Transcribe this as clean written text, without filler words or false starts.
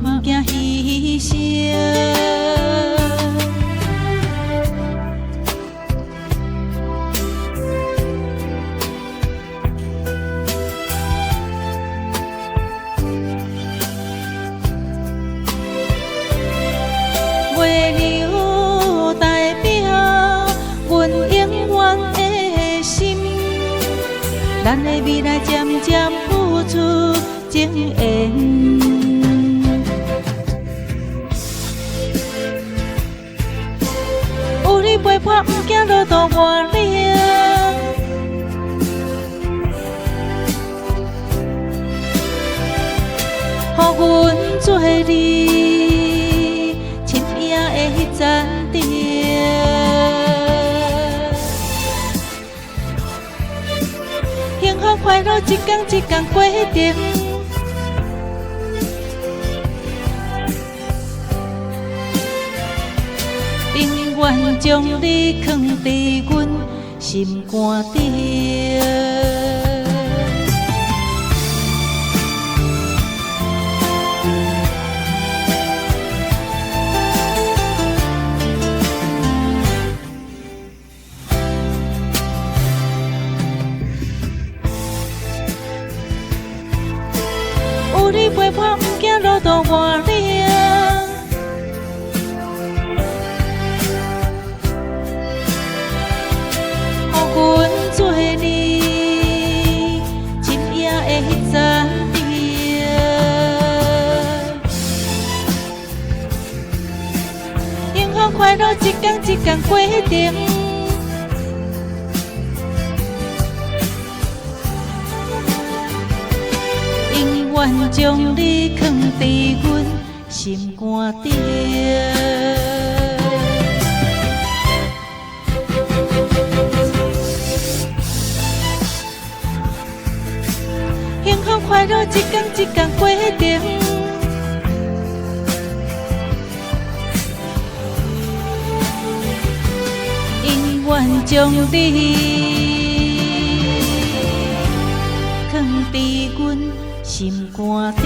嘛毋驚犧牲。月亮代表阮永遠的心，咱的未來漸漸付出情緣。有你陪伴，毋驚路途偌冷。予阮做你深夜的彼盞燈，幸福快樂一工一工過程，永遠將你囥佇阮心肝頂。有你陪伴，毋驚路途偌冷。予阮做你深夜的彼盞燈，幸福快樂一工一工過程，永遠將你囥佇阮心肝頂。幸福快樂一工一工過程，永遠將你囥佇阮心肝頂。